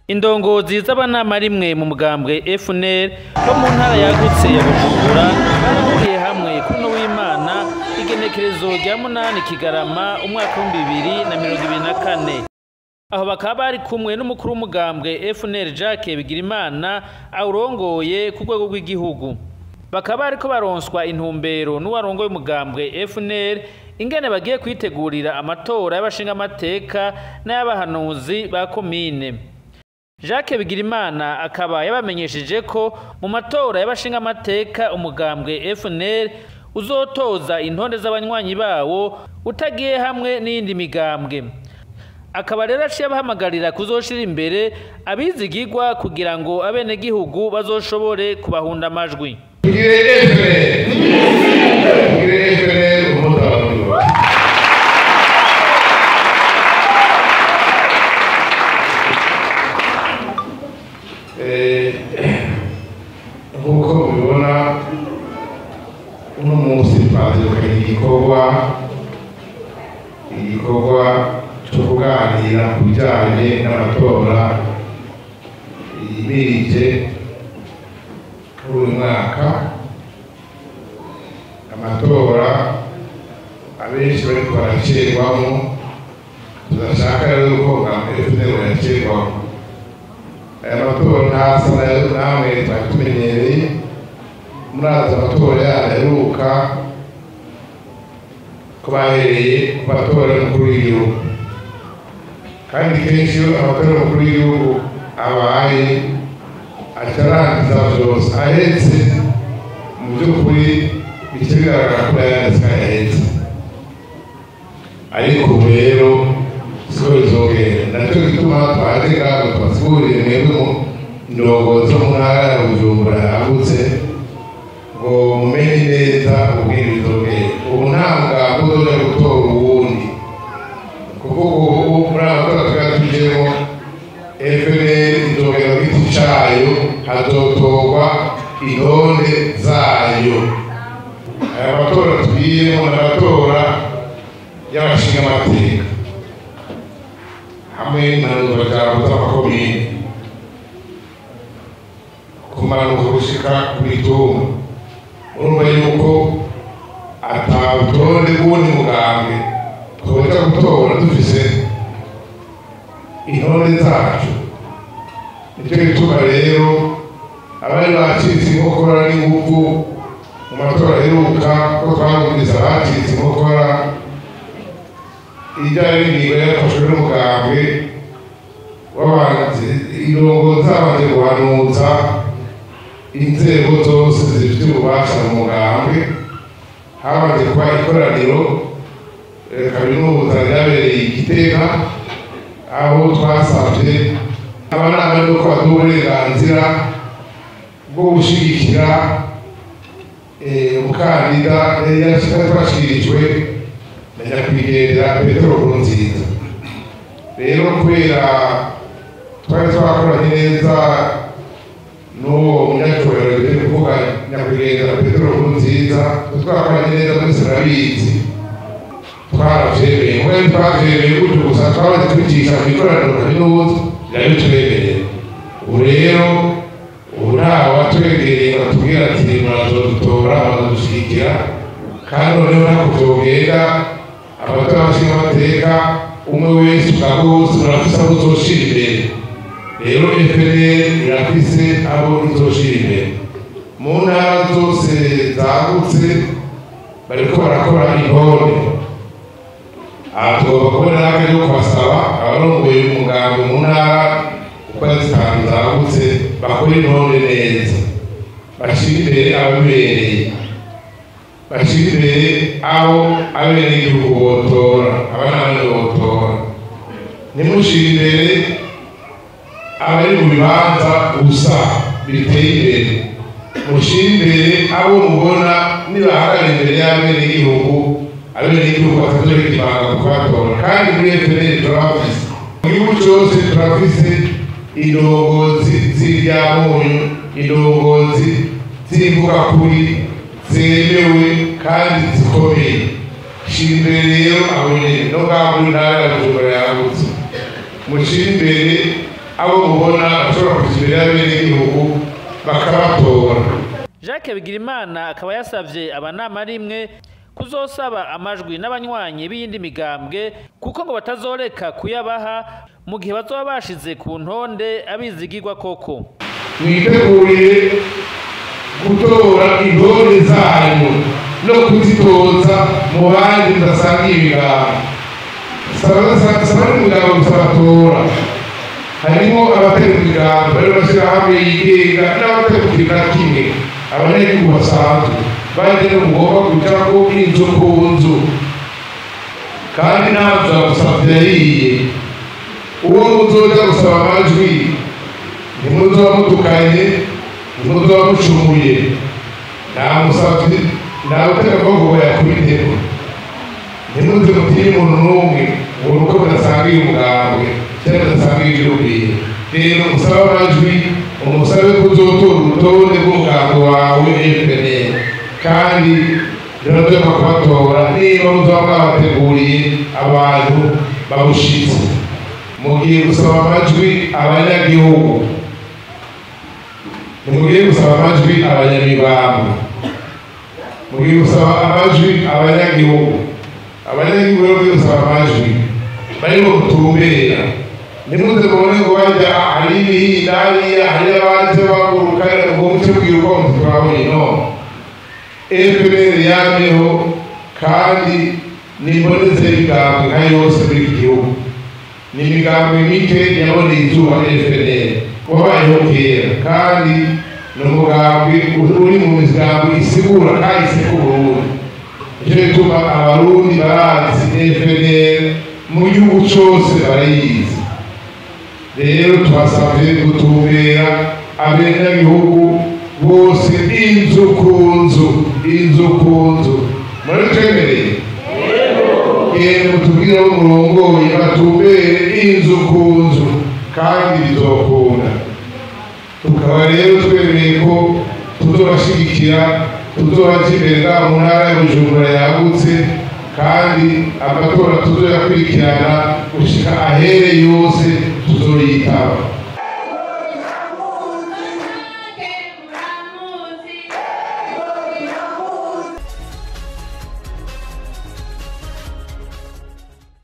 Indongozi z'abanama rimwe mu mugambwe FNL bo mu ntara yagutse ya Bujumbura barahuriye hamwe kuri uno w'Imana igenekerezo rya 8 Kigarama umwaka wa 2024. Aho bakaba bari kumwe n'umukuru w'umugambwe FNL Jacques Bigirimana awurongoye ku rwego rw'igihugu. Bakaba bariko baronswa intumbero n'uwarongoye umugambwe FNL ingene bagiye kwitegurira amatora y'abashingamateka n'ay'abahanuzi ba komine. Jacques Bigirimana akaba yabamenyesheje ko mu matora y'abashingamateka umugambwe FNL uzotoza intonde z'abanywanyi bawo utagiye hamwe n'iyindi migambwe. Akaba rero aciye abahamagarira kuzoshira imbere abizigirwa kugira ngo abenegihugu bazoshobore kubahunda amajwi. Tugire FNL, tugire FNL umutabaro. Nk'uko mubibona uno munsi twazirukanye igikorwa cyo kuganira ku bijyanye n'amatora yimirije muri uyu mwaka. Amatora abenshi bariko baracerwamo, tudashaka rero ko FNL yacerwamo. Aya matora ntasa nayo namwe twari tumenyereye. Murazi amatora yaheruka ko bahereye ku matora y'umukuru w'igihugu, kandi kenshi iyo amatora y'umukuru w'igihugu abaye acarangiza vyose ahetse, mu by'ukuri bice bigaragara ko yanditse ahetse. Ariko ubu rero siko bizogenda, nacyo gituma twaje ngaho tubasigurire mwebwe mu ndongozi zo mu ntara ya Bujumbura yagutse ngo mumenye neza ubwira bizogenda. Ubu nta mugambi uzoja gutora uwundi, kuko ubu muri aya matora twari tujemo FNL izogenda ku giti cayo, hazotorwa intonde zayo. Aya matora tugiyemo ni amatora y'abashingamateka hamwe n'impanuzwajambo z'amakomine, kumanuka gushika ku mitumba. Urumva yuko ata rutonde rw'uwundi mugambwe twoja gutora dufise intonde zacu. Nicyo gituma rero abari bacitse inkokora n'inguvu mu matora aheruka, ko twabumvise abacitse inkokora ijyanye n'ingingo yarafashwe n'umugambwe w'abanzi, indongo zabanje guhanuza inzego zose zifite ububasha mu mugambwe. Habanje kuba ikoraniro kaminuza ryabereye i Gitega, aho twasavye abanama yuko baduha uburenganzira bwo gushigikira umukandida yari twashikirijwe na nyakwigendera Petero Nkurunziza. Rero kubera twari twakoranye neza n'uwo munyacyubahiro tugiye kuvuga nyakwigendera Petero Nkurunziza, twakoranye neza mwese murabizi, twaravyemeye. Mwe twavyemeye gutyo gusa, twamaze kwicisha mu ikoraniro kaminuza irabitwemerera. Ubu rero ubu ntawe watwegereye ngo atubwire ati murazodutora, murazodushigikira. Kandi noneho ntako vyogenda, amatora y'abashingamateka umwe wese ubwabwo bose murafise abo uzoshira imbere. Rero FNL irafise abo izoshira imbere mu ntara zose zagutse, bariko barakora intonde. Aha tugomba kubona n'akaryo ko kubasaba abarongoye umugambi mu ntara uko ari zitanu zagutse bakora intonde neza, bashire imbere ababibereye, bashire imbere abo abenegihugu botora, abana botora. Ntimushire imbere abari mu bibanza gusa biteye imbere, mushire imbere abo mubona nibahagarara imbere y'abenegihugu, abenegihugu batazoreka ibanga kubatora. Kandi muri FNL turabafise, mu gihugu cose turafise indongozi z'iryamunyu, indongozi z'imvugakuri zemewe kandi zikomeye. Shira imbere rero abo nyene no ngaho muri ntara ya Bujumbura yagutse, mushire imbere Abo mubona bashobora kuja imbere y'abenegihugu bakabatora. Jacques Bigirimana akaba yasavye abanama rimwe kuzosaba amajwi n'abanywanyi b'iyindi migambwe, kuko ngo batazoreka kuyabaha mu gihe bazoba bashize ku ntonde abizigirwa koko. Mwiteguriye gutora intore zanyu no kuzitoza mu bandi mudasangiye ibigango. Saba n'umugabo gusa batora, harimo abatari mu migambo, bari mu mashyirahamwe yigenga n'abatari mu kintu na kimwe, abanyagihugu basanzwe baje mugomba kujako inzu ku nzu, kandi nta nzu yagusavye yariye. Uwo muzoja gusaba amajwi ntimuzoba mutukanye, ntimuzoba mucumuye, nta musavyi, nta gutega amaboko ngo yakubiteko. Ntimuze mutinye umuntu n'umwe ngo nuko mudasangiye umugambwe cyangwa mudasangiye ivyiyumviro. Rero musabe amajwi, umusabe ko uzotora urutonde rw'umugambwe wawe FNL, kandi ntibazoba kubatora niba muzoba mwabateguriye abantu babushitse. Mugiye gusaba amajwi abanyagihugu, ntimugiye gusaba amajwi abanyamigambwe, mugiye gusaba amajwi abanyagihugu. Abanyagihugu rero mugiye gusaba amajwi barimo gutumbera. Ntimuze mubone ngo bajya hari ibihinda hariya, hari abaje baguruka ngo muce mubwira uko twabonye. No, FNL yamyeho kandi nimboneze y'imigambwe nka yose muri iki gihugu. Ni imigambwe mike yaboneye izuba FNL, wabayeho kera, kandi ni umugambwe uri mu migambwe isigura kahise k'Uburundi. Nico gituma Abarundi barazi FNL mu gihugu cose, barayizi. Rero tubasavye gutumbera abenegihugu bose inzu ku nzu, inzu ku nzu. Murabitwemereye? Genda mutubwire abo murongoye batumbere inzu ku nzu, kandi bizokunda. Tukaba rero twemeye ko tuzobashigikira, tuzobaja imbere ngaha mu ntara ya Bujumbura yagutse, kandi amatora tuzoyakurikirana gushika ahere yose tuzoyitaba.